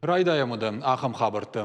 Райдайӕм уӕдӕ ахӕм хабӕрттӕ.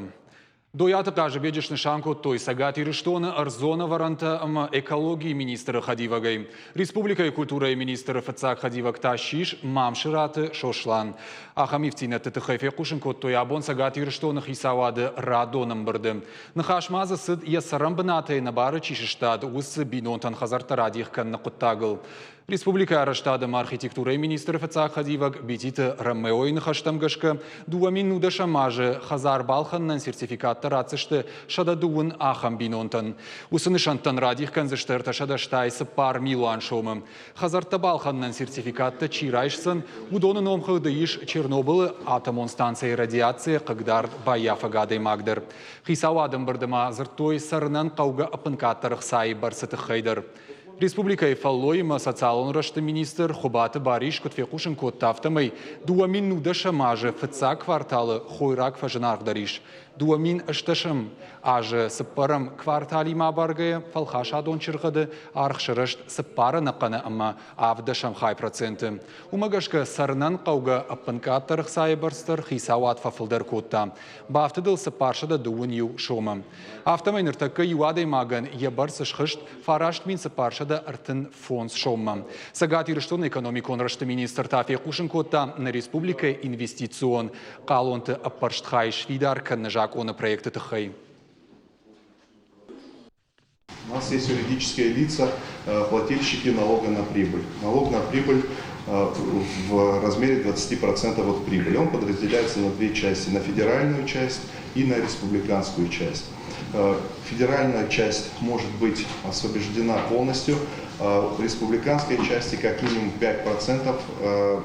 Дойаты Хъазыбеджы снысан кодтой Цӕгат Ирыстоны ӕрдзон ӕвӕрӕнтӕ ӕмӕ экологийы министры хӕдивӕгӕй. Республикӕйы культурӕйы министры фыццаг хӕдивӕг та ссис Мамсыраты Сослан. Ахӕм ивддзинӕдты тыххӕй фехъусын кодтой абон Цӕгат Ирыстоны хицауады радон ӕмбырды. Ныхас ма дзы цыд, йӕ цӕрӕнбынатӕй нӕбары чи сыстад, уыцы бинонтӕн хӕдзӕрттӕ радих кӕныны хъуыддагыл. Республикӕйы арӕзтад ӕмӕ архитектурӕйы министры фыццаг хӕдивӕг Бититы Ромеойы ныхӕстӕм гӕсгӕ, 2010 азы хӕдзар балхӕнынӕн сертификаттӕ ратдзысты 130 ахӕм бинонтӕн. Уыцы нысӕнттӕн радих кӕндзысты 384 милуан сомы. Хӕдзӕрттӕ балхӕнынӕн сертификаттӕ чи райсдзӕн, уыдоны номхыгъды ис Чернобылы атомон станцӕйы радиацийӕ хъыгдард баййафӕг адӕймаг дӕр. Хицауады ӕмбырды ма дзырдтой цӕрынӕн хъӕугӕ ӕппынкъаддӕр ӕхцайы бӕрцы тыххӕй дӕр. Республикӕйы фӕллойы ӕмӕ социалон рӕзты министр Хуыбаты Барис куыд фехъусын кодта, афтӕмӕй 2010 азы фыццаг кварталы хойраг фӕзынаргъдӕр ис. 2010 азы цыппӕрӕм кварталимӕ абаргӕйӕ фӕлхасадон чыргъӕды аргъ сырӕзт цыппар ӕнӕхъӕны ӕмӕ ӕвддӕсӕм хай проценты. Уымӕ гӕсгӕ цӕрынӕн хъӕугӕ ӕппынкъаддӕр ӕхцайы бӕрц дӕр хицауад фӕфылдӕр кодта. Бафтыд ыл 421 сомы. Афтӕмӕй ныртӕккӕ иу адӕймагӕн йӕ бӕрц схызт 9435 соммӕ. Цӕгат Ирыстоны экономикон рӕзты министр та фехъусын кодта, нӕ республикӕйы инвестицион хъалонты ӕппӕрст хай сфидар кӕныны закъоны проекты тыххӕй. У нас есть юридические лица, плательщики налога на прибыль. Налог на прибыль в размере 20% от прибыли. Он подразделяется на две части, на федеральную часть и на республиканскую часть. Федеральная часть может быть освобождена полностью, в республиканской части как минимум 5%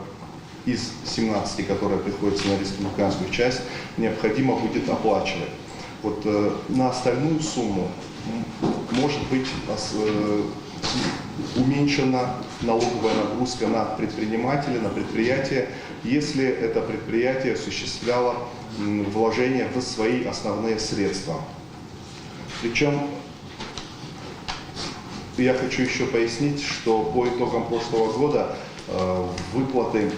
из 17, которые приходятся на республиканскую часть, необходимо будет оплачивать. Вот на остальную сумму может быть уменьшена налоговая нагрузка на предпринимателя, на предприятие, если это предприятие осуществляло вложение в свои основные средства. Причем я хочу еще пояснить, что по итогам прошлого года выплаты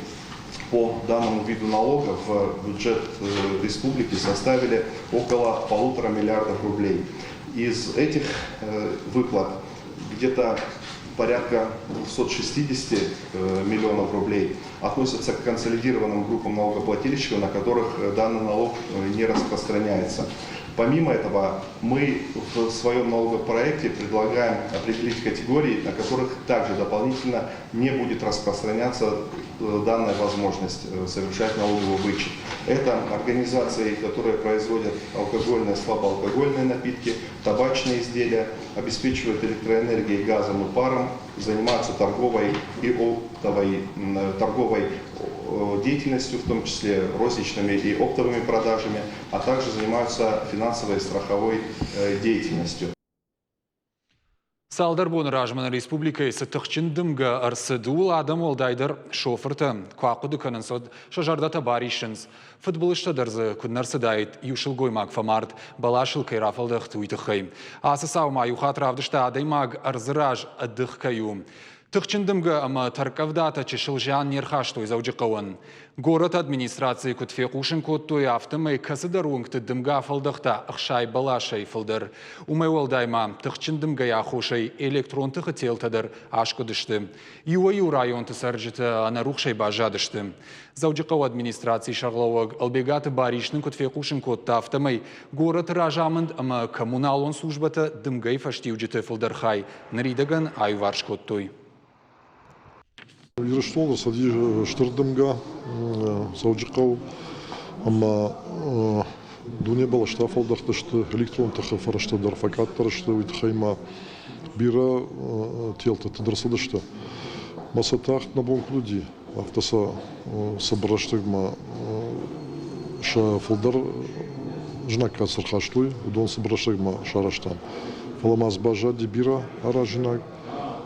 по данному виду налога в бюджет республики составили около 1,5 миллиардов рублей. Из этих выплат где-то порядка 260 миллионов рублей относятся к консолидированным группам налогоплательщиков, на которых данный налог не распространяется. Помимо этого, мы в своем налогопроекте предлагаем определить категории, на которых также дополнительно не будет распространяться данная возможность совершать налоговый вычет. Это организации, которые производят алкогольные, слабоалкогольные напитки, табачные изделия, обеспечивают электроэнергией, газом и паром, занимаются торговой и оптовой, торговой деятельностью, в том числе розничными и оптовыми продажами, а также занимаются финансовой и страховой деятельностью. Цалдӕр боны размӕ нӕ республикӕйы цы тыхджын дымгӕ ӕрцыд, ууыл адӕм уӕлдайдӕр шофыртӕ куы ахъуыды кӕнынц, уӕд сӕ зӕрдӕтӕ бариссынц. Фыдбылызтӕ дӕр дзы куыд нӕ рцыдаид, иу сылгоймаг фӕмард, бӕласыл кӕй рафӕлдӕхт, уый тыххӕй. Ацы цау ма иу хатт равдыста адӕймаг ӕрдзы раз ӕдых кӕй у. Тыхджын дымгӕ ӕмӕ тӕрккъӕвдатӕ чысыл зиан не рхастой Дзӕуджыхъӕуӕн. Горӕты администрацийы куыд фехъусын кодтой, афтӕмӕй кӕцыдӕр уынгты дымгӕ афӕлдӕхта 60 бӕласӕй фылдӕр. Уымӕй уӕлдай ма тыхджын дымгӕйы аххосӕй электрон тыхы телтӕ дӕр аскъуыдысты. Иуӕй-иу районты цӕрджытӕ ӕнӕрухсӕй баззадысты. Дзӕуджыхъӕуы администрацийы сӕргълӕууӕг Ӕлбегаты Барис нын куыд фехъусын кодта, афтӕмӕй горӕты разамынд ӕмӕ коммуналон службӕтӕ дымгӕйы фӕстиуджыты фылдӕр хай ныридӕгӕн аиуварс кодтой. Ирыстоны цыди стыр дымгӕ Дзӕуджыхъӕу ӕмӕ дуне бӕлӕстӕ фӕлдӕхтысты, электрон тыхы фӕрӕзтӕ дӕр фӕкъаддӕр сты, уый тыххӕй ма бирӕ телтӕ тыд ӕрцыдысты. Мӕ сӕ тагъд нӕ бон куыд уыди, афтӕ сӕ цыбыр рӕстӕгмӕ сӕ фылдӕр знӕггад цы рхастой, уыдон цыбыр рӕстӕгмӕ сарӕзтам. Фӕлӕ ма дзы баззади бирӕ аразинаг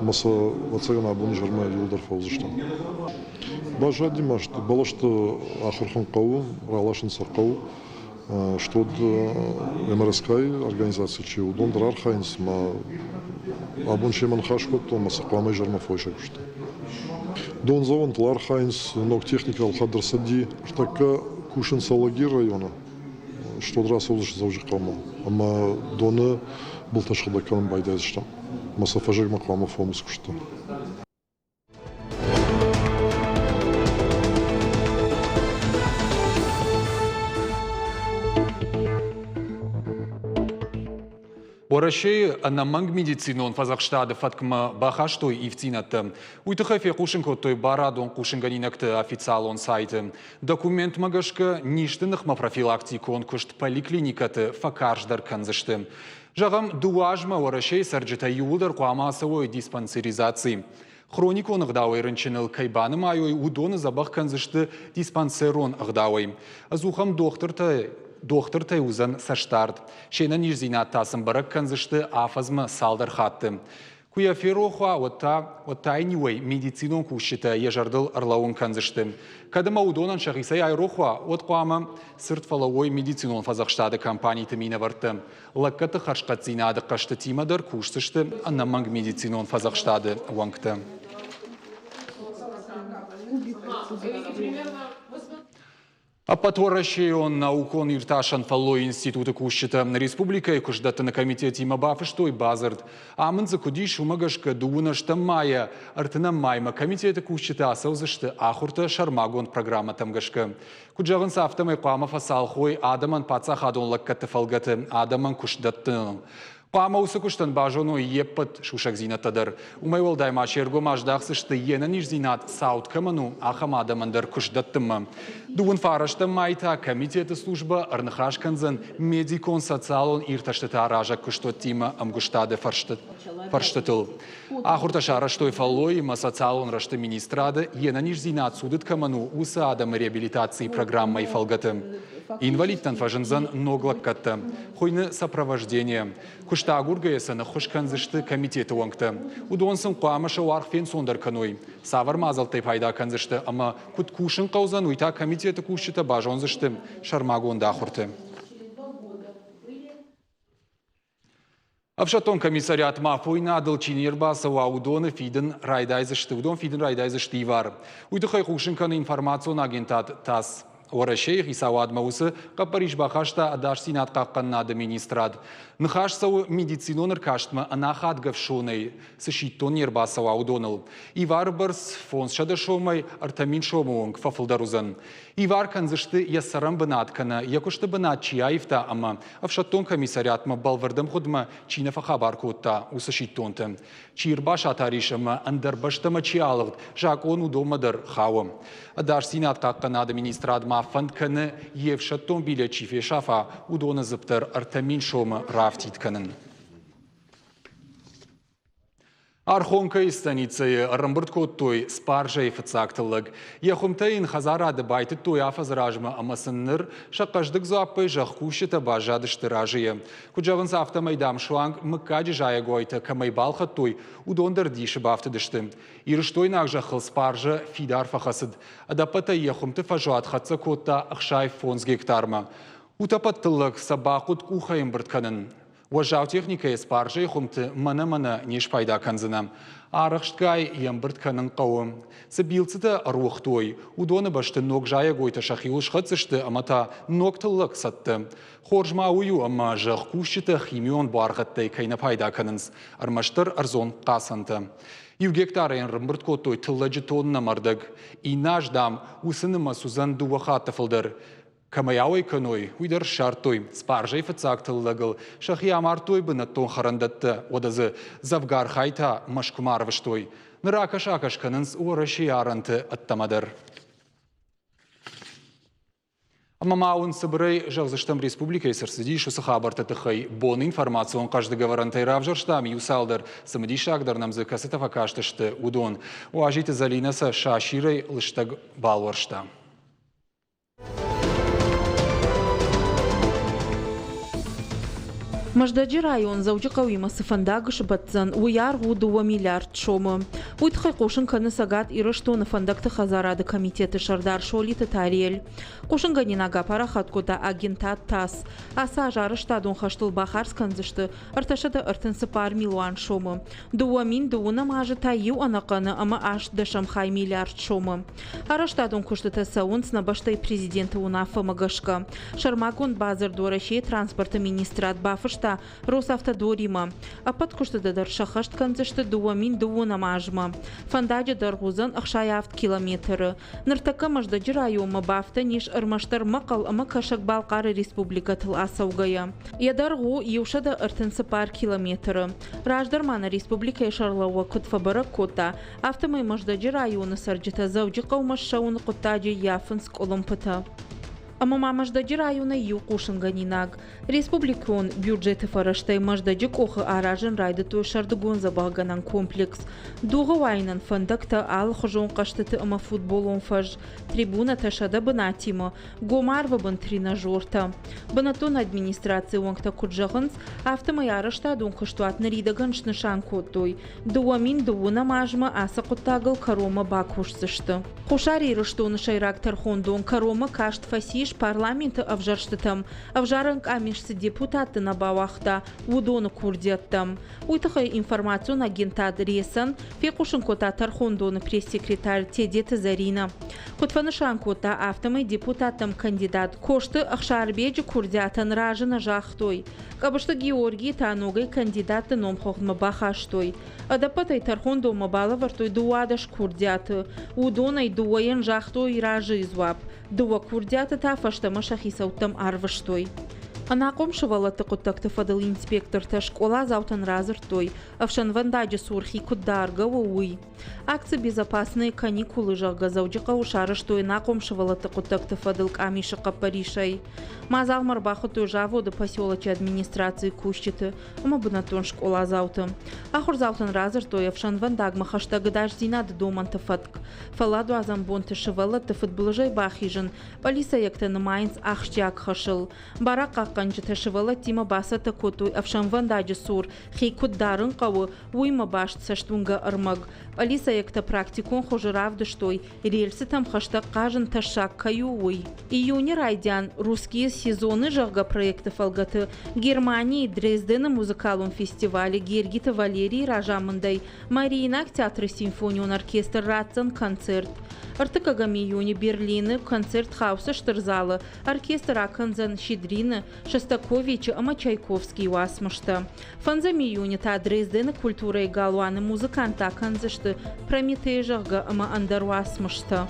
ӕмӕ сӕ, ӕвӕццӕгӕн, абон изӕрмӕ иууылдӕр фӕуыдзыстӕм. Баззади ма бӕлӕсты ахурхын хъӕуы, раласын сӕ хъӕуы. Что МРСК-йы организаци чи у, уыдон дӕр архайынц ӕмӕ абон семӕ ныхас кодтон ӕмӕ сӕ хъуамӕ изӕрмӕ фойсӕг сты. Дондзӕуӕнтыл архайынц, ног техникӕ ӕлхӕд ӕрцыди. Ныртӕккӕ Кусын Салагир районы, стод рацӕудзысты Дзӕуджыхъӕумӕ ӕмӕ доны былтӕ сыгъдӕг кӕнын байдайдзыстӕм. Ӕмӕ сӕ фӕззӕгмӕ хъуамӕ фӕуӕм уыцы куыстытӕ. Уӕрӕсейы ӕнӕмӕнг медицинон фӕдзӕхстады фӕткмӕ бахастой ивддзинӕдтӕ. Уый тыххӕй фехъусын кодтой барадон хъусынгӕнинӕгты официалон сайты. Документмӕ гӕсгӕ низты ныхмӕ профилактикон куыст поликлиникӕты фӕкарздӕр кӕндзысты. Зӕгъӕм, дыууӕ азмӕ Уӕрӕсейы цӕрджытӕ иууылдӕр хъуамӕ ацӕуой диспансеризаци. Хроникон ӕгъдауӕй рынчыныл кӕй банымайой, уыдоны дзӕбӕх кӕндзысты диспансерон ӕгъдауӕй. Ӕдзух ӕм дохтыртӕ дохтыртӕй уыдзӕн цӕстдард. Се нӕниздзинад та сын бӕрӕг кӕндзысты афӕдзмӕ цалдӕр хатты. Куы йӕ ферох уа, уӕд та, уӕд та йын иуӕй медицинон кусджытӕ йӕ зӕрдыл ӕрлӕууын кӕндзысты. Кӕд ӕмӕ уыдонӕн сӕхицӕй айрох уа, уӕд хъуамӕ цырд фӕлӕууой медицинон фӕдзӕхстады компаниты минӕвӕрттӕ. Лӕггӕдты хӕрзхъӕддзинады хъӕзтытимӕ дӕр кусдзысты ӕнӕмӕнг медицинон фӕдзӕхстады уӕнгтӕ. Ӕппӕтуӕрӕсейон наукон-иртасӕн фӕллойы институты кусджытӕ республикӕйы куыстдӕттыны комитетимӕ бафыстой бадзырд. Амынд дзы куыд ис, уымӕ гӕсгӕ дыууын ӕстӕм майӕ ӕртынӕм маймӕ комитеты кусджытӕ ацӕудзысты ахуыртӕ сӕрмагонд программӕтӕм гӕсгӕ. Куыд зӕгъынц, афтӕмӕй хъуамӕ фӕцалх уой адӕмӕн паддзахадон лӕггӕдты фӕлгӕты адӕмӕн куыст дӕттыныл. Хъуамӕ уыцы куыстӕн базоной йе ппӕт сусӕгдзинӕдтӕ дӕр. Уымӕй уӕлдай ма се ргом аздахдзысты, йе нӕниздзинад цауд кӕмӕн у, ахӕм адӕмӕн дӕр куыст дӕттынмӕ. Дыууын фарӕстӕм мӕй та комитеты службӕ ӕрныхас кӕндзӕн медикон-социалон иртӕстытӕ аразӕг куыстуӕттимӕ ӕмгуыстады фӕрстытыл. Ахуыртӕ сарӕзтой фӕллой ӕмӕ социалон рӕзты министрады, йе нӕниздзинад цудыд кӕмӕн у, уыцы адӕмы реабилитацийы программӕйы фӕлгӕты. Инвалидтӕн фӕзындзӕн ног лӕггӕдтӕ. Хуыйны сопровождение. Куыст агургӕйӕ сӕ ныххуыс кӕндзысты комитеты уӕнгтӕ. Уыдон сын хъуамӕ сӕ уаргъ фенцондӕр кӕной. Цавӕр мадзӕлттӕй пайда кӕндзысты ӕмӕ куыд кусын хъӕудзӕн, уый та комитеты кусджытӕ базондзысты сӕрмагонд ахуырты. Ӕфсӕддон комиссариатмӕ афойнадыл чи не рбацӕуа, уыдоны фидын райдайдзысты. Уыдон фидын райдайдзысты ивар. Уый тыххӕй хъусын кӕны информацион агентад ТАСС. Уӕрӕсейы хицауадмӕ уыцы хъӕппӕрис бахаста ӕдасдзинад хъахъхъӕнынады министрад. Ныхас цӕуы медицинон ӕркастмӕ ӕнахадгӕ ӕфсонӕй цы сидтон не рбацӕуа, уыдоныл. Ивары бӕрц 500 сомӕй 3000 сомы онг фӕфылдӕр уыдзӕн. Ивар кӕндзысты йӕ цӕрӕн бынат кӕнӕ йӕ куысты бынат чи аивта ӕмӕ ӕфсӕддон комиссариатмӕ бӕлвырд ӕмгъуыдмӕ чи нӕ фӕхабар кодта, уыцы сидтонты. Чи ӕрбасатар ис ӕмӕ ӕндӕр бӕстӕмӕ чи алыгъд, закъон уыдонмӕ дӕр хауы. Ӕдасдзинад хъахъхъӕнады министрад ма фӕнд кӕны, йе фсӕддон билет чи фесафа, уыдоны дзыпп дӕр 3000 сомы раафтид кӕнын. Архонкӕйы станицӕйы ӕрӕмбырд кодтой спаржӕйы фыццаг тыллӕг. Йӕ хуымтӕ йын хӕдзарады байтыдтой афӕдзы размӕ ӕмӕ сын ныр сӕ хъӕздыг дзуаппӕй зӕхкусджытӕ баззадысты разыйӕ. Куыд зӕгъынц, афтӕмӕй, дам, суанг мыггаджы зайӕгойтӕ кӕмӕй балхӕдтой, уыдон дӕр дисы бафтыдысты. Ирыстойнаг зӕххыл спаржӕ фидар фӕхӕцыд. Ӕдӕппӕтӕй йӕ хуымты фӕзуат хӕццӕ кодта 65 гектармӕ. Утӕппӕт тыллӕг сӕ бахъуыд къухӕй ӕмбырд кӕнын. Уӕззау техникӕйы спаржӕйы хуымты мӕнӕ-мӕнӕ не спайда кӕндзынӕ. Арӕхстгай йӕ ӕмбырд кӕнын хъӕуы. Цы билцъытӕ ӕруыгътой, уыдоны бӕсты ног зайӕгойтӕ сӕхиуыл схӕцдзысты ӕмӕ та ног тыллӕг цӕттӕ. Хорз ма уый у, ӕмӕ зӕхкусджытӕ химион буаргъӕдтӕй кӕй нӕ пайда кӕнынц, ӕрмӕстдӕр ӕрдзон хъацӕнтӕ. Иу гектарӕн ӕрӕмбырд кодтой тыллӕджы тоннӕ ӕрдӕг. Иннӕ аз, дам, уыцы нымӕц уыдзӕн дыууӕ хатты фылдӕр. Кӕмӕй ауӕй кӕной, уый дӕр ссардтой. Спаржӕй фыццаг тыллӕгыл сӕхи амардтой бынӕттон хӕрӕндӕттӕ, уӕдӕ дзы дзӕвгар хай та Мӕскуымӕ арвыстой. Ныр акӕс-акӕс кӕнынц Уӕрӕсейы арӕнты ӕддӕмӕ дӕр. Ӕмӕ ма уын цыбырӕй зӕгъдзыстӕм республикӕйы цы рцыдис, уыцы хабӕртты тыххӕй. Боны информацион хъӕздыг ӕвӕрӕнтӕй равзӕрстам иу цалдӕр, цымыдисагдӕр нӕм дзы кӕцытӕ фӕкастысты, уыдон. Уазиты Зӕлинӕ сӕ сасирӕй лыстӕг балуӕрста. Мӕздӕджы район Дзӕуджыхъӕуимӕ цы фӕндаг сбӕтдзӕн, уый аргъ у дыууӕ миллиард сомы. Уый тыххӕй хъусын кӕны Цӕгат Ирыстоны фӕндӕгты хӕдзарады комитеты сӕрдар Солиты Тариэль. Хъусынгӕнинаг апарахат кодта агентад ТАСС. Ацы аз арӕзтадон хӕстыл бахардз кӕндзысты 334 милуан сомы. 2009 азы та иу ӕнӕхъӕны ӕмӕ ӕстдӕсӕм хай миллиард сомы. Арӕзтадон куыстытӕ цӕуынц нӕ бӕстӕйы президенты уынаффӕмӕ гӕсгӕ. Сӕрмагонд бадзырд Уӕрӕсейы транспорты министрад бафыста Росавтодоримӕ. Ӕппӕт куыстытӕ дӕр сӕххӕст кӕндзысты 2009 азмӕ. Фӕндаджы дӕргъ уыдзӕн 67 километры. Ныртӕккӕ Мӕздӕджы районмӕ бафтӕн ис ӕрмӕстдӕр Мӕхъӕл ӕмӕ Кӕсӕг-Балхъары республикӕтыл ацӕугӕйӕ. Йӕ дӕргъ у 134 километры. Раздӕр ма нӕ республикӕйы сӕргълӕууӕг куыд фӕбӕрӕг кодта, афтӕмӕй Мӕздӕджы районы цӕрджытӕ Дзӕуджыхъӕумӕ ссӕуыны хъуыддаджы ййафынц къуылымпытӕ. Ӕмӕ ма Мӕздӕджы районӕй иу хъусынгӕнинаг. Республикон бюджеты фӕрӕзтӕй Мӕздӕджы къохы аразын райдыдтой сӕрдыгон дзӕбӕхгӕнӕн комплекс. Дугъы уайынӕн фӕндӕгтӕ, алыхуызон хъӕзтыты ӕмӕ футболон фӕз, трибунӕтӕ сӕдӕ бынатимӕ, гом арвы бын тренажертӕ. Бынӕттон администрацийы уӕнгтӕ куыд зӕгъынц, афтӕмӕй арӕзтадон куыстуат ныридӕгӕн снысан кодтой. 2009 азмӕ ацы хъуыддагыл кӕронмӕ бакусдзысты. Хуссар Ирыстоны сӕйраг тӕрхондон кӕронмӕ каст фӕцис парламенты ӕвзӕрстытӕм, ӕвзарӕн къамис цы депутатты нӕ бауагъта, уыдоны курдиӕттӕм. Уый тыххӕй информацион агентад Ресӕн фехъусын кодта тӕрхондоны пресс-секретарь Тедеты Зӕринӕ. Куыд фӕнысан кодта, афтӕмӕй депутаттӕм кандидат Косты Ӕхсарбеджы курдиатӕн разы нӕ загътой. Къӕбысты Георгийы та ногӕй кандидатты номхыгъдмӕ бахастой. Ӕдӕппӕтӕй тӕрхондонмӕ балӕвӕрдтой 12 курдиаты. Уыдонӕй дыууӕйӕн загътой разыйы дзуапп, дыууӕ курдиаты та фӕстӕмӕ сӕ хицӕуттӕм арвыстой. Ӕнахъом сывӕллӕтты хъуыддӕгты фӕдыл инспектортӕ скъоладзаутӕн радзырдтой, ӕфсӕнвӕндаджы цур хи куыд даргӕ у, уый. Акци «Безопасные каникулы», зӕгъгӕ, Дзӕуджыхъӕуы сарӕзтой ӕнахъом сывӕллӕтты хъуыддӕгты фӕдыл къамисы хъӕппӕрисӕй. Мадзалмӕ ӕрбахуыдтой заводы поселочы администрацийы кусджыты ӕмӕ бынӕттон скъоладзауты. Ахуырдзаутӕн радзырдтой ӕфсӕнвӕндагмӕ хӕстӕг ӕдасдзинады домӕнты фӕтк. Фӕлладуадзӕн бонты сывӕллӕтты фыдбылызӕй бахизын пъӕлицӕйӕгтӕ нымайынц ахсджиаг хӕсыл. Барадхъахъхъӕнджытӕ сывӕллӕттимӕ бацӕттӕ кодтой ӕфсӕнвӕндаджы цур хи куыд дарын хъӕуы, уыимӕ баст цӕстуынгӕ ӕрмӕг. Пъӕлицӕйӕгтӕ практикон хуызы равдыстой, рельсытӕм хӕстӕг хъазын тӕссаг кӕй у, уый. Июны райдиан «Русские сезоны», зӕгъгӕ, проекты фӕлгӕты Германийы Дрездены музыкалон фестивалы Гергиты Валерийы разамындӕй Мариинаг театры симфонион оркестр ратдзӕн концерт. Ӕртыккӕгӕм июны Берлины концерт Хаусы стыр залы оркестр акӕндзӕн Щедрины, Шостаковичы ӕмӕ Чайковскийы уацмыстӕ. Фӕндзӕм июны та Дрездены культурӕйы галуаны музыканттӕ кӕндзысты Прометей, зӕгъгӕ, ӕмӕ ӕндӕр уацмыстӕ.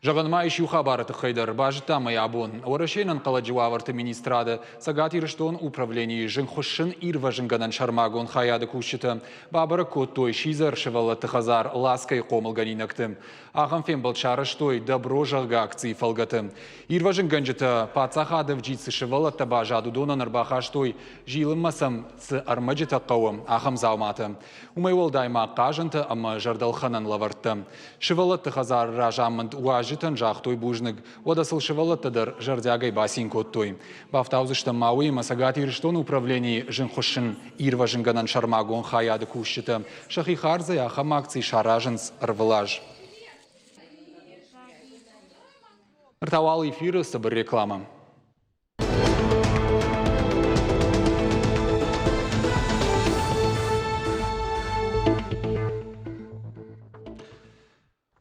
Зӕгъӕн ма ис иу хабары тыххӕй дӕр, базыдтам ӕй абон. Уӕрӕсейы ӕнӕнхъӕлӕджы уавӕрты министрады Цӕгат Ирыстон управленийы зынгхуыссын ирвӕзынгӕнӕн сӕрмагонд хайады кусджытӕ бабӕрӕг кодтой сидзӕр сывӕллӕтты хӕдзар Ласкӕйы хъомылгӕнинӕгты. Ахӕм фембӕлд сарӕзтой «Добро», зӕгъгӕ, акцийы фӕлгӕты. Ирвӕзынгӕнджытӕ паддзахады ӕвджид цы сывӕллӕттӕ баззад, уыдонӕн ӕрбахастой, зилынмӕ сӕм цы ӕрмӕджытӕ хъӕуы, ахӕм дзауматӕ. Уымӕй уӕлдай ма хъазӕнтӕ ӕмӕ зӕрдӕлхӕнӕн лӕвӕрттӕ. Сывӕллӕтты хӕдзары разамынд уазджытӕн загътой бузныг, уӕдӕ сыл сывӕллӕттӕ дӕр зӕрдиагӕй бацин кодтой. Бафтаудзыстӕм ма уыимӕ Цӕгат Ирыстоны управленийы зынгхуыссын ирвӕзынгӕнӕн сӕрмагонд хайады кусджытӕ сӕхи хардзӕй ахӕм акци саразынц ӕрвылаз. Ныр та уал эфиры цыбыр рекламӕ.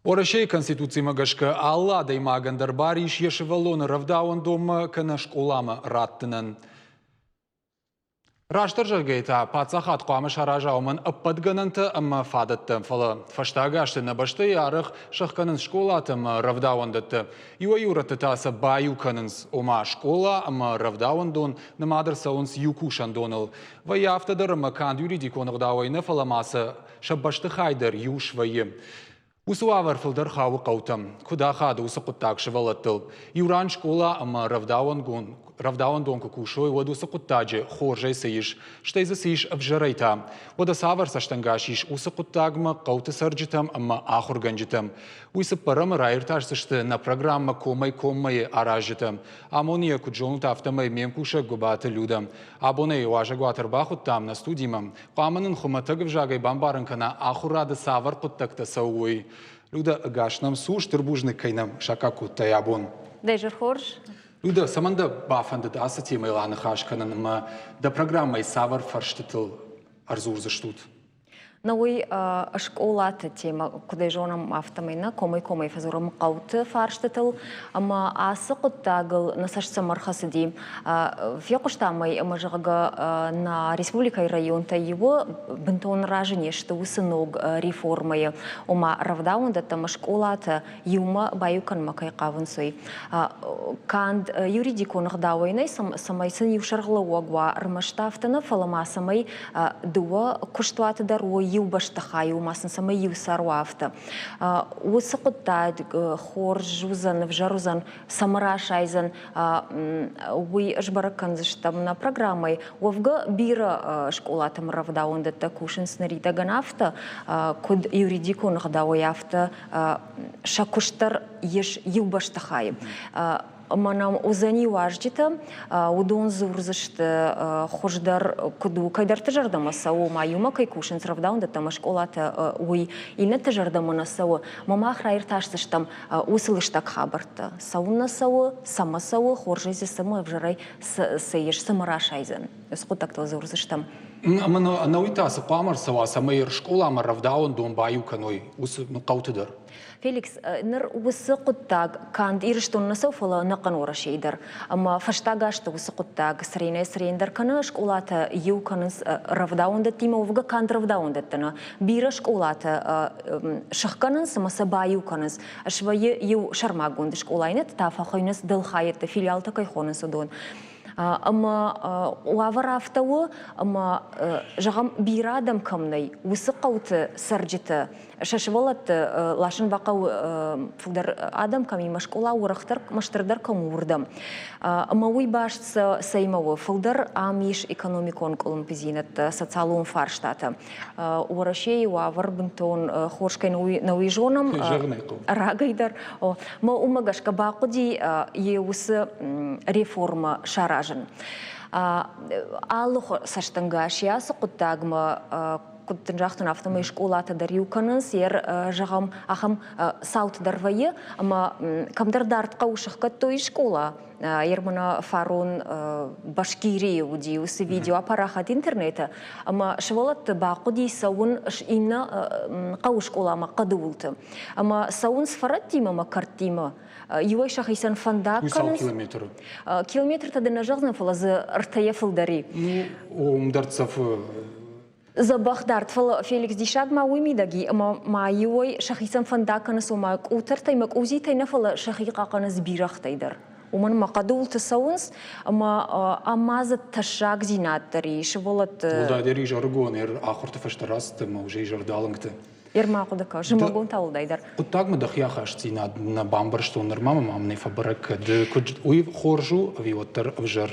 Уӕрӕсейы Конституцимӕ гӕсгӕ алы адӕймагӕн дӕр бар ис йӕ сывӕллоны рӕвдауӕндонмӕ кӕнӕ скъоламӕ раттынӕн. Растдӕр зӕгъгӕйӕ та, паддзахад хъуамӕ сараза уымӕн ӕппӕт гӕнӕнтӕ ӕмӕ фадӕттӕ, фӕлӕ фӕстаг азты нӕ бӕстӕйы арӕх сӕхгӕнынц скъолатӕ ӕмӕ рӕвдауӕндӕттӕ. Иуӕй-иу рӕтты та сӕ баиу кӕнынц, ома скъола ӕмӕ рӕвдауӕндон нымад ӕрцӕуынц иу кусӕндоныл. Вӕййы афтӕ дӕр ӕмӕ канд юридикон ӕгъдауӕй нӕ, фӕлӕ ма сӕ сӕ бӕстыхай дӕр иу свӕййы. Уыцы уавӕр фылдӕр хауы хъӕутӕм. Куыд ахады уыцы хъуыддаг сывӕллӕттыл? Иу ран скъола ӕмӕ рӕвдауӕндон куы кусой, уӕд уыцы хъуыддаджы хорзӕй цы ис, стӕй дзы цы ис ӕвзӕрӕй та? Уӕдӕ цавӕр цӕстӕнгас ис уыцы хъуыддагмӕ хъӕуты цӕрджытӕм ӕмӕ ахуыргӕнджытӕм? Уый цыппӕрӕмы раиртасдзысты нӕ программӕ Комӕй-коммӕйы аразджытӕ. Амоны йӕ, куыд зонут, афтӕмӕй ме мкусӕг Гуыбаты Людӕ. Абон ӕй уазӕгуат ӕрбахуыдтам нӕ студимӕ. Хъуамӕ нын хуымӕтӕг ӕвзагӕй бамбарын кӕна, ахуырады цавӕр хъуыддӕгтӕ цӕуы, уый. Людӕ, ӕгас нӕм цу, стыр бузныг кӕй нӕм саккаг кодтай абон. Дӕ зӕр хорз. Людӕ, цӕмӕн дӕ бафӕндыд ацы темӕйыл аныхас кӕнын ӕмӕ дӕ программӕйы цавӕр фӕрстытыл ӕрдзурдзыстут? На уый скъолаты темӕ, куыдӕй зонӕм, афтӕмӕй нӕ комӕй-комӕй фӕдзурӕм хъӕуты фарстытыл, ӕмӕ ацы хъуыддагыл нӕ цӕст цӕмӕ ӕрхӕцыди. Фехъуыстам ӕй, ӕмӕ, зӕгъгӕ, нӕ республикӕйы районтӕй иуы бынтон разы не сты уыцы ног реформӕйы, ома рӕвдауӕндӕттӕ ӕмӕ скъолатӕ иумӕ баиу кӕнынмӕ кӕй хъавынц, уый. Канд юридикон ӕгъдауӕй нӕй, цӕмӕй сын иу сӕргълӕууӕг уа, ӕрмӕст афтӕ нӕ, фӕлӕ ма цӕмӕй дыууӕ куыстуаты дӕр уой иу бӕстыхайы, ома сын цӕмӕй иу сӕр уа, афтӕ. Уыцы хъуыддаг хорз уыдзӕн, ӕвзӕр уыдзӕн, цӕмӕ расайдзӕн, уый сбӕрӕг кӕндзыстӕм нӕ программӕйы. Уӕвгӕ бирӕ скъолатӕм рӕвдауӕндӕттӕ кусынц ныридӕгӕн афтӕ, куыд юридикон ӕгъдауӕй, афтӕ сӕ куыст дӕр ис иу бӕстыхайы. Ӕмӕ нӕм уыдзӕни уазджытӕ, уыдон дзурдзысты хуыздӕр куыд у, кӕйдӕрты зӕрдӕмӕ цӕуы, ма иумӕ кӕй кусынц рӕвдауӕндӕттӕ ӕмӕ скъолатӕ, уый иннӕты зӕрдӕмӕ нӕ цӕуы. Мӕ мах раиртасдзыстӕм уыцы лыстӕг хабӕрттӕ. Цӕуыннӕ цӕуы, цӕмӕ цӕуы, хорзӕй дзы цӕмӕ, ӕвзӕрӕй цы ис, цӕмӕ расайдзӕн. Уыцы хъуыддӕгтыл дзурдзыстӕм. Ӕмӕ ӕнӕуый та цы хъуамӕ ӕрцӕуа, цӕмӕй скъоламӕ рӕвдауӕндон баиу кӕной уыцы хъӕуты дӕр? Феликс, ныр уыцы хъуыддаг канд Ирыстоны нӕ цӕуы, фӕлӕ ӕнӕхъӕн Уӕрӕсейы дӕр. Ӕмӕ фӕстаг азты уыцы хъуыддаг цыренӕй-цырендӕр кӕны, скъолатӕ иу кӕнынц рӕвдауӕндӕттимӕ, уӕвгӕ канд рӕвдауӕндӕттӕ нӕ. Бирӕ скъолатӕ сыхгӕнынц ӕмӕ сӕ баиу кӕнынц. Свӕййы иу сӕрмагонд скъола, иннӕтӕ та фӕхуыйнынц дӕлхайӕдтӕ, филиалтӕ кӕй хонынц, уыдон. Ӕмӕ уавӕр афтӕ у, ӕмӕ, зӕгъӕм, бирӕ адӕм кӕм нӕй, уыцы хъӕуты цӕрджытӕ сӕ сывӕллӕтты ласын бахъӕуы фылдӕр адӕм кӕм и, скъола уӕрӕхдӕр, стырдӕр кӕм у, уырдӕм. Ӕмӕ уый баст цӕимӕ у? Фылдӕр ам ис экономикон къуылымпыдзинӕдтӕ, социалон фарстатӕ. Уӕрӕсейы уавӕр бынтон хорз кӕй нӕ уый зонӕм рагӕй дӕр. Мӕ уымӕ гӕсгӕ бахъуыди йе уыцы реформӕ саразын. Алы цӕстӕнгас йӕ ацы хъуыддагмӕ куыд дын загътон, афтӕмӕй скъолатӕ дӕр иу кӕнынц, йе зӕгъӕм, ахӕм цаутӕ дӕр вӕййы, ӕмӕ кӕмдӕр дард хъӕуы сӕхгӕдтой скъола. Ермана фарон Башкирийы уыди уыцы видео апарахат интернеты, ӕмӕ сывӕллӕтты бахъуыди цӕуын иннӕ хъӕуы скъоламӕ хъӕды уылты. Ӕмӕ цӕуынц фӕрӕттимӕ ӕмӕ кӕрдтимӕ. Иуӕй сӕхицӕн фӕндаг кӕнынц. Километры? Километртӕ дын нӕ зӕгъдзӕн, фӕлӕ дзы ӕртӕйӕ фылдӕр и. Ну, уым дӕрддзӕф Дзӕбӕх дард, фӕлӕ Феликс диссаг ма уый мидӕг и, ӕмӕ ма иуӕй сӕхицӕн фӕндаг кӕнынц, ома къутӕртӕй мӕ къудзитӕй нӕ, фӕлӕ сӕхи хъахъхъӕнынц бирӕгътӕй дӕр. Уымӕн ӕмӕ хъӕдулты цӕуынц, ӕмӕ ӕмӕ дзы тӕссагдзинад дӕр и сывӕллӕтты. Уӕлдайдӕр изӕрыгон ахуырты фӕстӕ рацыдтӕ ӕмӕ уже изӕрдалынгты. Ерма хъуыды кӕн, зымӕгон та уӕлдайдӕр. Хъуыддагмӕ дӕхи ахастдзинад нӕ бамбӕрстон, нырма мӕм ам нӕ фӕбӕрӕг кӕд куыд уый хорз у ӕви уӕддӕр ӕвзӕр,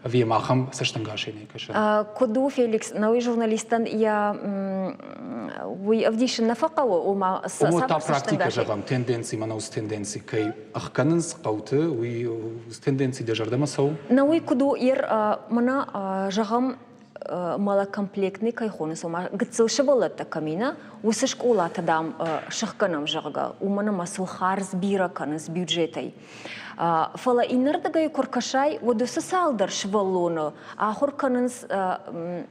ӕви йӕм ахӕм цӕстӕнгасӕй нӕ кӕсы? Куыд у, Феликс, науи журналистӕн йӕ уый ӕвдисын нӕ фӕхъӕуы, ома Ома та практикӕ зӕгъӕм, тенденци, мӕнӕ уыцы тенденци кӕй ӕхгӕнынц хъӕуты, уый тенденци дӕ зӕрдӕмӕ цӕуы? Науи куыд у, ер мӕнӕ зӕгъӕм, малокомплектный кӕй хонынц, ома гыццыл сывӕллӕттӕ кӕм и, нӕ, уыцы скъолатӕ, дам, сыхгӕнӕм, зӕгъгӕ, уымӕн ӕмӕ сыл хардз бирӕ кӕнынц бюджетӕй. Фӕлӕ иннӕрдыгӕй куы ркӕсай, уӕд уыцы цалдӕр сывӕллоны ахуыр кӕнынц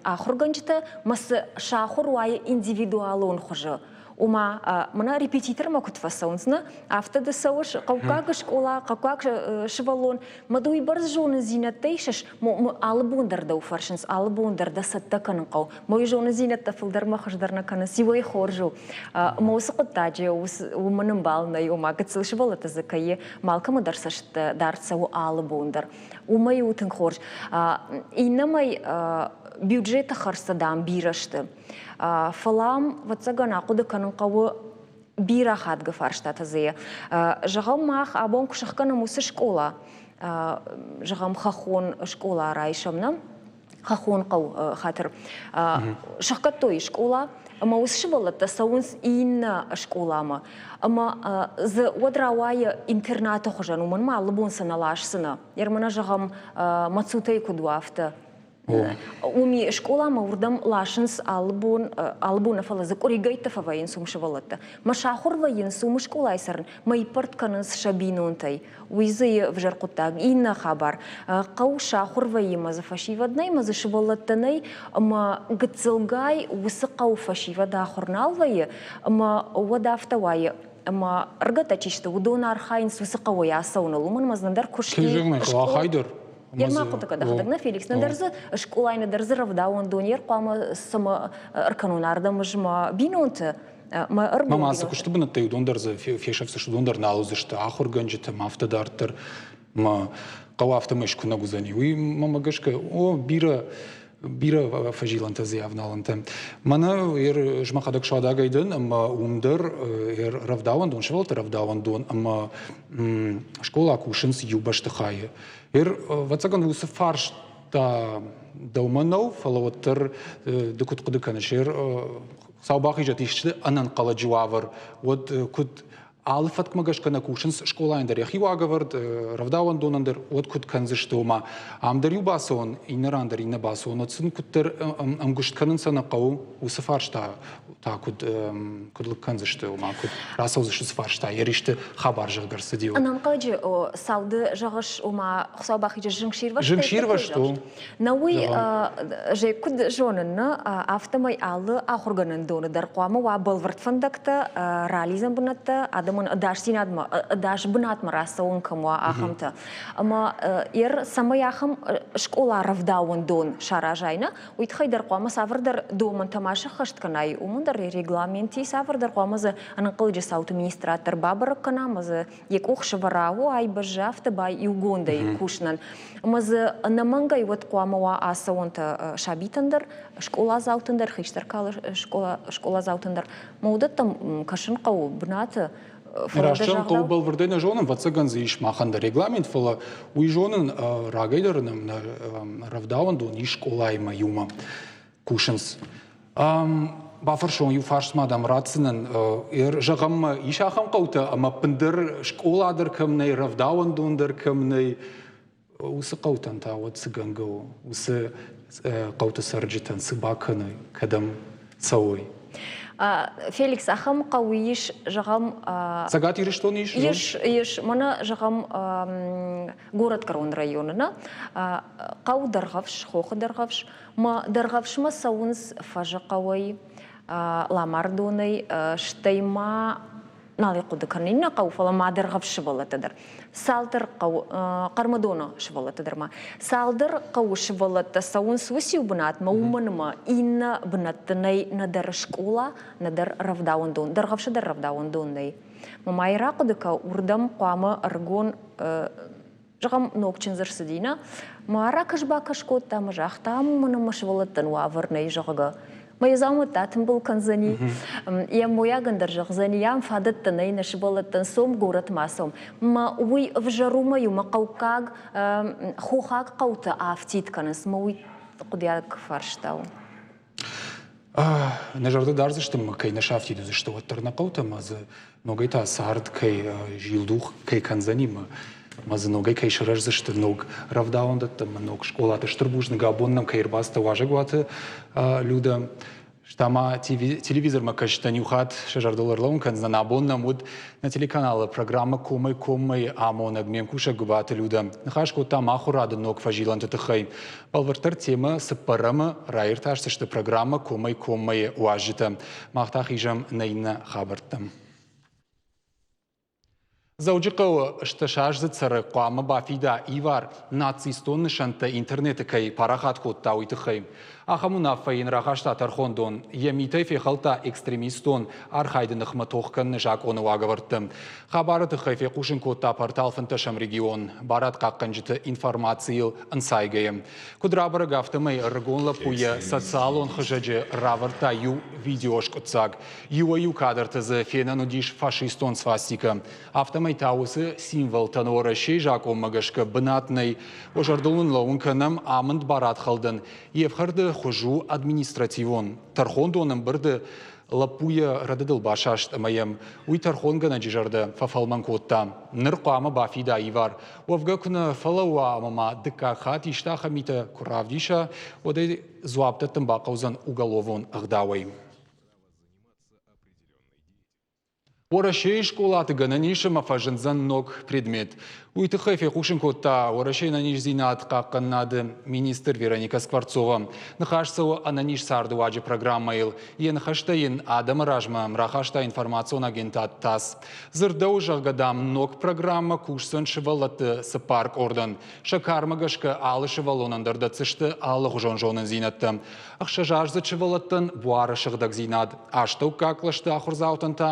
ахуыргӕнджытӕ мӕ цы сахуыр уайы индивидуалон хуызы. Ома, мӕнӕ репетитормӕ куыд фӕцӕуынц, нӕ, афтӕ ды цӕуыс хъӕуккаг скъола, хъӕуккаг сывӕллон, мӕ ды уыйбӕрц зонындзинӕдтӕ исыс, алы бон дӕр дӕу фӕрсынц, алы бон дӕр дӕ цӕттӕ кӕнын хъӕуы. Мӕ зонындзинӕдтӕ фылдӕрмӕ хуыздӕр нӕ кӕнынц, иуӕй хорз у. Мӕ уыцы хъуыддаджы уымӕн ӕмбал нӕй, ома гыццыл сывӕллӕттӕ дзы кӕй малкӕмӕ дӕр цӕст дард цӕуы алы бон дӕр. Уымӕй у тынг хорз. Иннӕмӕй бюджеты хӕрдзтӕ, дам, бирӕ сты. Фӕлӕ ам, ӕвӕццӕгӕн, ахъуыды кӕнын хъӕуы Бирӕ хатгӕ фарстатӕ дзы. Зӕгъӕм, мах абон куы сӕхгӕнӕм уыцы скъола, зӕгъӕм, хӕххон скъола райсӕм, нӕ? Хӕххон хъӕу хатыр. Сӕхгӕдтой скъола, ӕмӕ уыцы сывӕллӕттӕ цӕуынц иннӕ скъоламӕ. Ӕмӕ дзы уӕд рауайы интернаты хуызӕн, уымӕн ма алы бон сӕ нӕ ласдзынӕ. Ермӕнӕ зӕгъӕм, Мацутӕй куыд у, афтӕ. Уым скъоламӕ уырдӕм ласынц алы бон, алы бон нӕ, фӕлӕ дзы къуыригӕйттӕ фӕвӕййынц уым сывӕллӕттӕ. Мӕ сахуыр вӕййынц уым скъолайы цӕрын, мӕ иппӕрд кӕнынц сӕ бинонтӕй. Уый дзы ӕвзӕр хъуыддаг. Иннӕ хабар, хъӕу сахуыр вӕййы мӕ дзы фӕсивӕд нӕй, мӕ дзы сывӕллӕттӕ нӕй, ӕмӕ гыццылгай уыцы хъӕуы фӕсивӕд ахуыр нал вӕййы, ӕмӕ уӕд афтӕ уайы, ӕмӕ ӕрыгӕттӕ чи сты, уыдон архайынц уыцы хъӕуӕй ацӕуыныл, уымӕн ӕмӕ дзы нӕдӕр куыст и. Ахай дӕр. Йе ма хъуыды кӕн дӕхӕдӕг нӕ, Феликс, нӕдӕр дзы скъолайы, нӕдӕр дзы рӕвдауӕндон йе хъуамӕ цӕмӕ ӕркӕнон ардӕм ӕз мӕ бинонты, мӕ ӕргом Мама, цы куысты бынӕттӕй уыдон дӕр дзы фесӕфдзысты, уыдон дӕр нал уыдзысты ахуыргӕнджытӕ ма афтӕ дарддӕр ма хъӕу афтӕмӕй скуынӕг уыдзӕни. Уый мӕмӕ гӕсгӕ, о, бирӕ бирӕ фӕзилӕнтӕ дзы ӕвналӕнтӕ. Мӕнӕ ер ӕз мӕхӕдӕг суадагӕй дӕн ӕмӕ уым дӕр ер рӕвдауӕндон, сывӕллӕтты рӕвдауӕндон ӕмӕ скъола кусынц иу бӕстыхайы. Ер, ӕвӕццӕгӕн, уыцы фарста дӕумӕ нӕу, фӕлӕ уӕддӕр ды куыд хъуыды кӕныс, ер Хуыцау бахизӕд исты ӕнӕнхъӕлӕджы уавӕр, уӕд куыд алы фӕткмӕ гӕсгӕ нӕ кусынц скъолайӕн дӕр йӕхи уагӕвӕрд, рӕвдауӕндонӕн дӕр, уӕд куыд кӕндзысты, ома ам дӕр иу бацӕуӕн, иннӕ ран дӕр иннӕ бацӕуӕн, уӕд сын куыддӕр ӕмгуыст кӕнын сӕ нӕ хъӕуы, уыцы фарста та куыд куыд лыг кӕндзысты, ома куыд рацӕудзысты уыцы фарста, йӕ ристы хабар зӕгъгӕ ӕрцыди. Ӕнӕнхъӕлӕджы цауды зӕгъыс, ома Хуыцау бахизы зынгсирвӕзт. Зынгсирвӕзт у. Нӕ уый же куыд зонын, нӕ, афтӕмӕй алы ахуыргӕнӕндоны дӕр хъуамӕ уа бӕлвырд фӕндӕгтӕ, ралидзӕн бынӕттӕ, адӕмӕн ӕдасдзинадмӕ, ӕдас бынатмӕ рацӕуын кӕм уа, ахӕмтӕ. Ӕмӕ ер цӕмӕй ахӕм скъола рӕвдауӕндон саразай, нӕ, уый тыххӕй дӕр хъуамӕ цавӕрдӕр домӕнтӕ ма сӕххӕст кӕнай, уымӕн дӕр регламенти цавӕрдӕр хъуамӕ дзы ӕнӕнхъӕлӕджы цауты министрад дӕр бабӕрӕг кӕна ӕмӕ дзы йӕ къух сӕвӕра, о, ай бӕззы, афтӕ бай иугондӕй кусынӕн. Ӕмӕ дзы ӕнӕмӕнгӕй уӕд хъуамӕ уа ацӕуӕнтӕ сабитӕн дӕр, скъоладзаутӕн дӕр, хистӕр скъоладзаутӕн дӕр. Мӕ уыдӕттӕм кӕсын хъӕуы бынаты. Раст зӕгъын хъӕуы бӕлвырдӕй нӕ зонын, ӕвӕццӕгӕн дзы ис махӕн дӕр регламент, фӕлӕ уый зонын рагӕй дӕр нӕм нӕ рӕвдауӕндон ис скъолаимӕ иумӕ кусынц. Бафӕрсон иу фарст ма дӕм ратдзынӕн. Зӕгъӕм, ис ахӕм хъӕутӕ, ӕмӕ ӕппындӕр скъола дӕр кӕм нӕй, рӕвдауӕндон дӕр кӕм нӕй, уыцы хъӕутӕн та уӕд цы гӕнгӕ у? Уыцы хъӕуты цӕрджытӕн цы бакӕной, кӕдӕм цӕуой? Феликс, ахӕм хъӕуы ис, зӕгъӕм... Цӕгат Ирыстоны ис? Ис, ис. Мӕнӕ, зӕгъӕм, горӕтгӕрон районы, нӕ? Хъӕу Дӕргъӕвс, хохы Дӕргъӕвс. Мӕ Дӕргъӕвсмӕ цӕуынц Фӕзыхъӕуӕй, Ламардонӕй, стӕй ма нал ӕй хъуыды кӕнын иннӕ хъӕу, фӕлӕ ма Дӕргъӕвс сывӕллӕттӕ дӕр. Цалдӕр хъӕу, Хъӕрмӕдоны сывӕллӕттӕ дӕр ма. Цалдӕр хъӕуы сывӕллӕттӕ цӕуынц уыциу бынатмӕ, уымӕн ӕмӕ иннӕ бынӕтты нӕй нӕдӕр скъола, нӕдӕр рӕвдауӕндон. Дӕргъӕвсы дӕр рӕвдауӕндон нӕй. Мӕ ма йӕ рахъуыды кӕ, уырдӕм хъуамӕ ӕрыгон зӕгъӕм, ног чындз ӕрцыди, нӕ? Мӕ ракӕс-бакӕс кодта ӕмӕ загъта, ам мӕнӕ мӕ сывӕллӕттӕн уавӕр нӕй, зӕгъгӕ. Мӕ йӕ дзаумӕттӕ атымбыл кӕндзӕни, йӕ мойагӕн дӕр зӕгъдзӕни, ам фадӕттӕ нӕй нӕ сывӕллӕттӕн, цом горӕтмӕ цом. Мӕ уый ӕвзӕр у мӕ-иу мӕ хъӕуккаг хохаг хъӕутӕ афтид кӕнынц, мӕ уый хъуыдиаг фарста у. Нӕ зӕрдӕ дардзысты ӕмӕ кӕй нӕ сафтид уыдзысты, уӕддӕр нӕ хъӕутӕ ӕмӕ дзы ногӕй та цард кӕй зилдух кӕй кӕндзӕни ӕмӕ дзы ногӕй кӕй сырӕздзысты ног рӕвдауӕндӕттӕ ӕмӕ ног скъолаты. Стыр бузныг, абон нӕм кӕй ӕрбацыдтӕ уазӕгуаты, Людӕ. Стӕ ма телевизормӕ кӕсджытӕн иу хатт сӕ зӕрдыл ӕрлӕууын кӕндзынӕн. Абон нӕм уыд нӕ телеканалы программӕ «Комӕй-коммӕ» амонӕг ме мкусӕг Гуыбаты Людӕ. Ныхас кодтам ахуырады ног фӕзилӕнты тыххӕй. Бӕлвырддӕр темӕ цыппӕрӕмы раиртасдзысты программӕ «Комӕй-коммӕ-йы уазджытӕ. Мах та хизӕм нӕ иннӕ хабӕрттӕм. Дзӕуджыхъӕуы стӕсаздзыд цӕрӕг хъуамӕ бафида ивар, нацистон нысӕнттӕ интернеты кӕй парахат кодта, уый тыххӕй. Ахӕм уынаффӕ йын рахаста тӕрхондон. Йӕ митӕй фехӕлдта экстремистон архайды ныхмӕ тох кӕныны закъоны уагӕвӕрдтӕ. Хабары тыххӕй фехъусын кодта портал фынддӕсӕм регион барадхъахъхъӕнджыты информацийыл ӕнцайгӕйӕ. Куыд рабӕрӕг, афтӕмӕй ӕрыгон лӕппу йӕ социалон хызӕджы равӕрдта иу видеоскъуыддзаг. Иуӕй-иу кадрты дзы фенӕн уыдис фашистон свастикӕ. Афтӕмӕй та уыцы символтӕн Уӕрӕсейы закъонмӕ гӕсгӕ бынат нӕй. Уӕ зӕрдыл уын лӕууын кӕнӕм, амынд барадхӕлдӕн йе фхӕрды хуыз у административон. Тӕрхондон ӕмбырды лӕппу йӕ рӕдыдыл басаст ӕмӕ йӕм уый тӕрхонгӕнӕджы зӕрдӕ фӕфӕлмӕн кодта. Ныр хъуамӕ бафида ивар. Уӕвгӕ куы нӕ фӕлӕууа ӕмӕ ма дыккаг хатт исты ахӕм митӕ куы равдиса, уӕд ӕй дзуапп дӕттын бахъӕудзӕн уголовон ӕгъдауӕй. Уӕрӕсейы скъолаты гӕнӕн ис ӕмӕ фӕзындзӕн ног предмет. Уый тыххӕй фехъусын кодта Уӕрӕсейы ӕнӕниздзинад хъахъхъӕнынады министр Вероника Скворцова. Ныхас цӕуы ӕнӕниз цардыуаджы программӕйыл. Йӕ ныхӕстӕ йын адӕмы размӕ рахаста информацион агентад ТАСС. Дзырдӕуы, зӕгъгӕ, дам, ног программӕ кусдзӕн сывӕллӕтты цыппар къордӕн. Сӕ кармӕ гӕсгӕ алы сывӕллонӕн дӕр дӕтдзысты алыгъуызон зонындзинӕдтӕ. Ӕхсӕзаздзыд сывӕллӕттӕн буары сыгъдӕгдзинад, астӕуккаг кълӕсты ахуырдзаутӕн та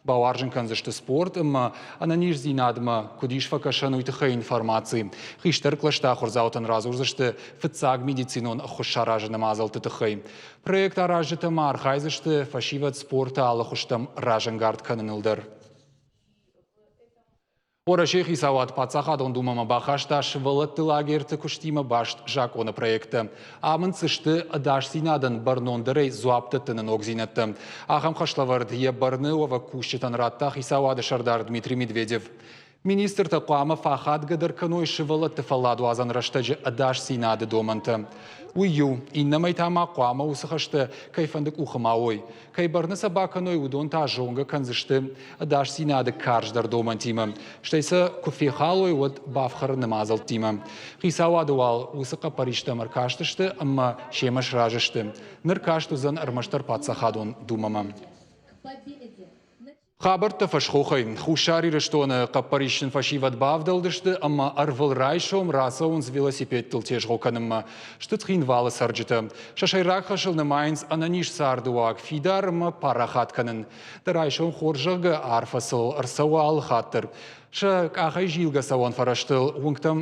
бауарзын кӕндзысты спорт ӕмӕ ӕнӕниздзинадмӕ куыд ис фӕкӕсӕн, уый тыххӕй информаци. Хистӕр кълӕсты ахуырдзаутӕн радзурдзысты фыццаг медицинон ӕххуыс саразыны мадзӕлтты тыххӕй. Проект аразджытӕ ма архайдзысты фӕсивӕд спорты алы хуызтӕм разӕнгард кӕныныл дӕр. Уӕрӕсейы хицауад Паддзахадон Думӕмӕ бахаста сывӕллӕтты лагерты куыстимӕ баст закъоны проекттӕ. Амынд дзы сты ӕдасдзинадӕн бӕрнондӕрӕй дзуапп дӕттыны ногдзинӕдтӕ. Ахӕм хӕслӕвӕрд йӕ бӕрны уӕвӕг кусджытӕн радта хицауады сӕрдар Дмитрий Медведев. Министртӕ хъуамӕ фӕхадгӕдӕр кӕной сывӕллӕтты фӕлладуадзӕн рӕстӕджы ӕдасдзинады домӕнтӕ. Уый иу, иннӕмӕй та ма хъуамӕ уыцы хӕстӕ кӕйфӕнды къухы ма уой. Кӕй бӕрны сӕ бакӕной, уыдон та зонгӕ кӕндзысты ӕдасдзинады карздӕр домӕнтимӕ, стӕй сӕ куы фехалой, уӕд бафхӕрыны мадзӕлттимӕ. Хицауады уал уыцы хъӕппӕристӕм ӕркастысты ӕмӕ семӕ сразы сты. Ныр каст уыдзӕн ӕрмӕстдӕр паддзахадон думӕмӕ. Хабӕрттӕ фӕсхохӕй. Хуссар Ирыстоны хъӕппӕрисджын фӕсивӕд бавдӕлдысты ӕмӕ ӕрвылрайсом рацӕуынц велосипедтыл тезгъо кӕнынмӕ. Сты Цхинвалы цӕрджытӕ. Сӕ сӕйраг хӕсыл нымайынц ӕнӕниз цардыуаг фидар ӕмӕ парахат кӕнын. Дӕ райсом хорз, зӕгъгӕ, арфӕ сыл ӕрцӕуы алы хатт дӕр. Сӕ къахӕй зилгӕ цӕуӕн фӕрӕзтыл уынгтӕм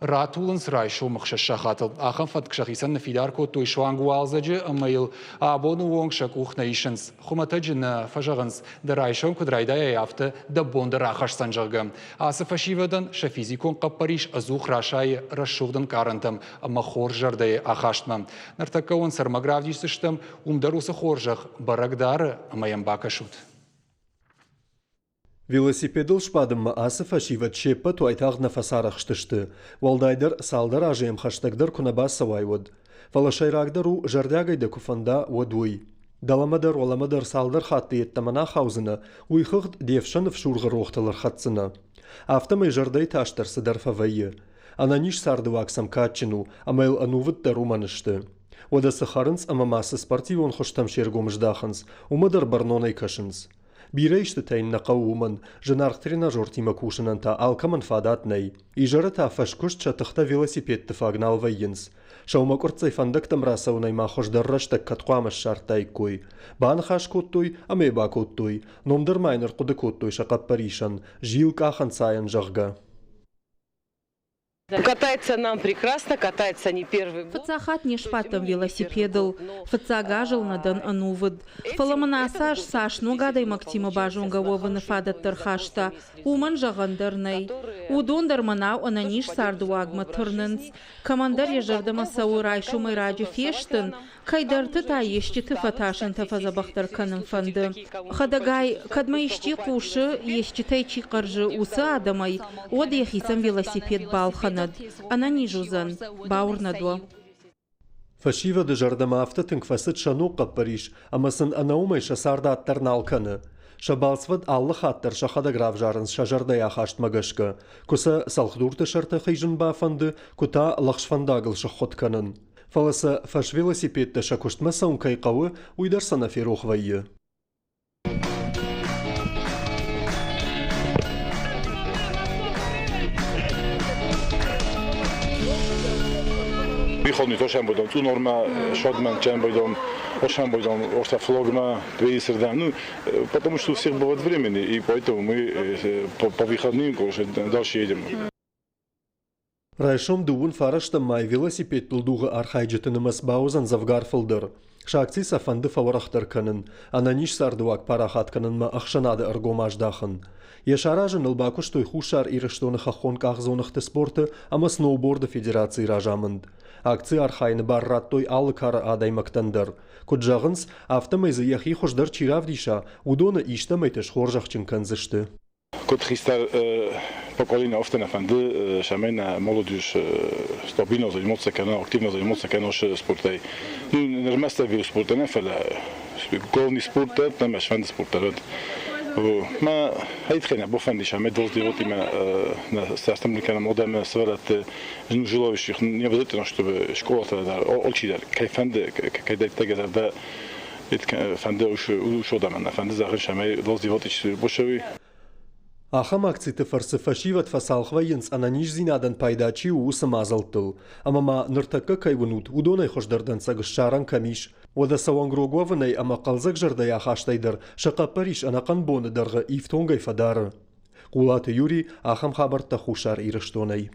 ратулынц райсомы хсӕз сахатыл. Ахӕм фӕтк сӕхицӕн ныффидар кодтой суанг уалдзӕджы ӕмӕ йыл абоны онг сӕ къух нӕ исынц. Хуымӕтӕджы нӕ фӕзӕгъынц, дӕ райсом куыд райдайай, афтӕ дӕ бон дӕр ахӕсдзӕн, зӕгъгӕ. Ацы фӕсивӕдӕн сӕ физикон хъӕппӕрис ӕдзух расайы рӕсугъд ӕнкъарӕнтӕм ӕмӕ хорз зӕрдӕйы ахастмӕ. Ныртӕккӕ уын цы ӕрмӕг равдисдзыстӕм, уым дӕр уыцы хорзӕх бӕрӕг дары ӕмӕ йӕм бакӕсут. Велосипедыл сбадынмӕ ацы фӕсивӕд се ппӕт уайтагъд нӕ фӕцарӕхстысты, уӕлдайдӕр цалдӕр азы йӕм хӕстӕгдӕр куы нӕ бацӕуай, уӕд. Фӕлӕ сӕйрагдӕр у, зӕрдиагӕй дӕ куы фӕнда, уӕд уый. Дӕлӕмӕ дӕр уӕлӕмӕ дӕр цалдӕр хатты йеддӕмӕ нӕ ахаудзынӕ, уый хыгъд де фсӕн ӕфсургъы рохтыл ӕрхӕцдзынӕ. Афтӕмӕй зӕрдӕйы тас дӕр цыдӕр фӕвӕййы. Ӕнӕниз цардыуаг сӕм кадджын у, ӕмӕ йыл ӕнувыд дӕр уымӕн сты. Уӕдӕ цы хӕрынц ӕмӕ ма цы спортивон хуызтӕм се ргом здахынц, уымӕ дӕр бӕрнонӕй кӕсынц. Бирӕ истытӕ йын нӕ хъӕуы уымӕн, зынаргъ тренажертимӕ кусынӕн та алкӕмӕн фадат нӕй. Изӕры та фӕскуыст сӕ тыхтӕ велосипедты фаг нал вӕййынц. Сӕумӕкъуырццӕй фӕндӕгтӕм рацӕуынӕй ма хуыздӕр рӕстӕг кӕд хъуамӕ ссардтаиккой. Баныхас кодтой ӕмӕ йӕ бакодтой. Ном дӕр ма йын ӕрхъуыды кодтой сӕ хъӕппӕрисӕн, зил къахӕнцайӕн, зӕгъгӕ. Катается нам прекрасно, катается не первый год. Фыццаг хатт не сбадтӕн велосипедыл, фыццаг азыл нӕ дӕн ӕнувыд. Фӕлӕ мын ацы аз цас ног адӕймӕгтимӕ базонгӕ уӕвыны фадӕттӕ рхаста, уымӕн зӕгъӕн дӕр нӕй. Уыдон дӕр мӕнау ӕнӕниз цардыуагмӕ тырнынц. Кӕмӕндӕр йӕ зӕрдӕмӕ цӕуы райсомӕй раджы фестын, Кӕйдӕрты та исчиты фӕтасӕнтӕ фӕдзӕбӕхдӕр кӕнын фӕнды. Хӕдӕгай, кӕд ма исчи хъусы, исчитӕй чи хъӕрзы, уыцы адӕмӕй, уӕд йӕхицӕн велосипед балхӕнӕд, ӕнӕниз уыдзӕн, бауырнӕд уӕ. Фӕсивӕды зӕрдӕмӕ афтӕ тынг фӕцыд сӕ ног хъӕппӕрис, ӕмӕ сын ӕнӕуымӕй сӕ цард аддӕр нал кӕны. Сӕ балцвӕд алы хатт дӕр сӕхӕдӕг равзарынц сӕ зӕрдӕйы ахастмӕ гӕсгӕ, куы сӕ цӕлхдурты сӕрты хизын бафӕнды, куы та лӕгъз фӕндагыл сыххуытт кӕнын. Фӕлӕ сӕ фӕсвелосипедтӕ сӕ куыстмӕ цӕуын кӕй хъӕуы, уый дӕр сӕ нӕ ферох вӕййы. Выходный ошамбойдом Цъунормӕ, Шодмӕн, Чамбойдом, Ошамбойдом, Ошта-Флогмӕ, Тбилисырдӕм. Ну, потому что у всех бывает времени, и поэтому мы по выходным уже дальше едем. Райсом дыууын фарӕстӕм май велосипедтыл дугъы архайджыты нымӕц бауыдзӕн дзӕвгар фылдӕр. Сӕ акци сӕ фӕнды фӕуӕрӕхдӕр кӕнын, ӕнӕниз цардыуаг парахат кӕнынмӕ ӕхсӕнады ӕргом аздахын. Йӕ саразыныл бакуыстой Хуссар Ирыстоны хӕххон къахдзоныгъты спорты ӕмӕ сноуборды федерацийы разамынд. Акцийы архайыны бар радтой алы кары адӕймӕгтӕн дӕр. Куыд зӕгъынц, афтӕмӕй дзы йӕхи хуыздӕр чи равдиса, уыдоны истӕмӕйты схорзӕхджын кӕндзысты. Куыд хистӕр поколение афтӕ нӕ фӕнды, цӕмӕй нӕ молодежь стабильно заниматься кӕна, активно заниматься кӕна спортӕй. Ну, ӕрмӕст велоспортӕй нӕ, фӕлӕ главный спорт дӕр, ӕмӕ сфӕнды спорт дӕр. Мӕ айтхӕй нӕ бафӕнди, цӕмӕй доздевотимӕ нӕ цӕстӕм кӕнӕм адӕмы сывӕллӕтты желающих не обязательно, чтобы школатӕ дӕр, алчидӕр кӕй фӕнды, кӕй дӕттӕг фӕнды усодӕмӕн нӕ фӕнды зӕгъын, цӕмӕй доздевотич бошеви. Ахӕм акциты фӕрцы фӕсивӕд фӕцалх вӕййынц ӕнӕниздзинадӕн пайда чи у, уыцы мадзӕлттыл. Ӕмӕ ма ныртӕккӕ кӕй уынут, уыдонӕй хуыздӕр дӕнцӕг ссарӕн кӕм ис. Уӕдӕ сӕ уӕнгрог уӕвынӕй ӕмӕ хъӕлдзӕг зӕрдӕйы ахастӕй дӕр сӕ хъӕппӕрис ӕнӕхъӕн боны дӕргъы ифтонгӕй фӕдары. Хъулаты Юрий ахӕм хабӕрттӕ Хуссар Ирыстонӕй.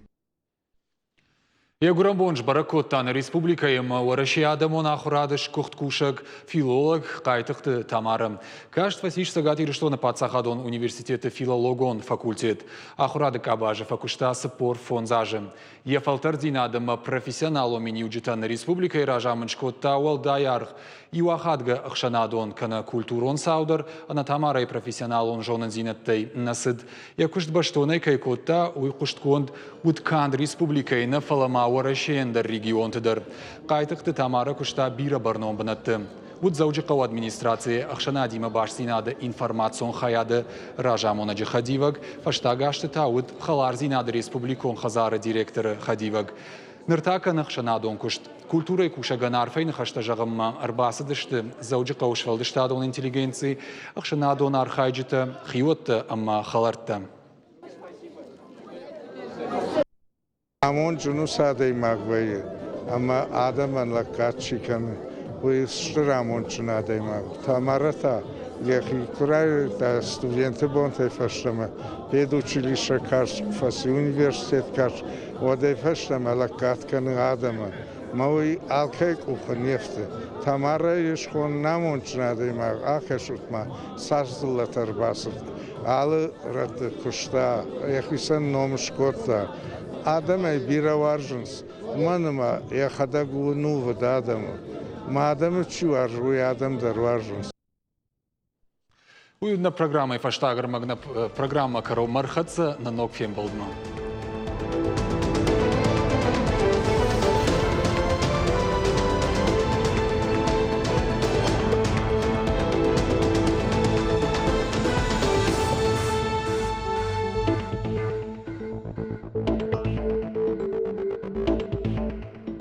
Йӕ гуырӕнбон сбӕрӕг кодта нӕ республикӕйы ӕмӕ Уӕрӕсейы адӕмон ахуырады сгуыхт кусӕг, филолог Хъайтыхъты Тамарӕ. Каст фӕцис Цӕгат Ирыстоны паддзахадон университеты филологон факультет. Ахуырады къабазы фӕкуыста 45 азы. Йӕ фӕлтӕрддзинад ӕмӕ профессионалон миниуджытӕн республикӕйы разамынд скодта уӕлдай аргъ. Иу ахадгӕ ӕхсӕнадон кӕнӕ культурон цау дӕр ӕнӕ Тамарӕйы профессионалон зонындзинӕдтӕй нӕ цыд. Йӕ куыст бӕстонӕй кӕй кодта, уый хъуыстгонд уыд канд республикӕйы нӕ, фӕлӕ ма Уӕрӕсейы ӕндӕр регионты дӕр. Хъайтыхъты Тамарӕ куыста бирӕ бӕрнон бынӕтты. Уыд Дзӕуджыхъӕуы администрацийы ӕхсӕнадимӕ бастдзинады информацион хайады разамонӕджы хӕдивӕг, фӕстаг азты та уыд Хӕлардзинады республикон хӕдзары директоры хӕдивӕг. Ныр та кӕны ӕхсӕнадон куыст. Культурӕйы кусӕгӕн арфӕйы ныхӕстӕ зӕгъынмӕ ӕрбацыдысты Дзӕуджыхъӕуы сфӕлдыстадон интеллигенци, ӕхсӕнадон архайджытӕ, хиуӕттӕ ӕмӕ хӕлӕрттӕ. Амондджын уыцы адӕймаг вӕййы, ӕмӕ адӕмӕн лӕггад чи кӕны, уый стыр амондджын адӕймаг. Тамарӕ та йӕхи куы райдыдта студенты бонтӕй фӕстӕмӕ педучилище каст фӕци, университет каст, уӕдӕй фӕстӕмӕ лӕггад кӕны адӕмӕн. Мӕ уый алкӕй къухы не фты. Тамарӕйы схонын амондджын адӕймаг, акӕсут-ма, цас дзыллӕтӕ ӕрбацыд. Алы рӕтты куыста, йӕхицӕн ном скодта. Адӕм ӕй бирӕ уарзынц, уымӕн ӕмӕ йӕхӕдӕг у нувыд адӕмы. Мӕ адӕмы чи уарзы, уый адӕм дӕр уарзынц. Уый нӕ программӕйы фӕстаг ӕрмӕг нӕ программӕ кӕронмӕ ӕрхӕццӕ нӕ ног фембӕлдмӕ.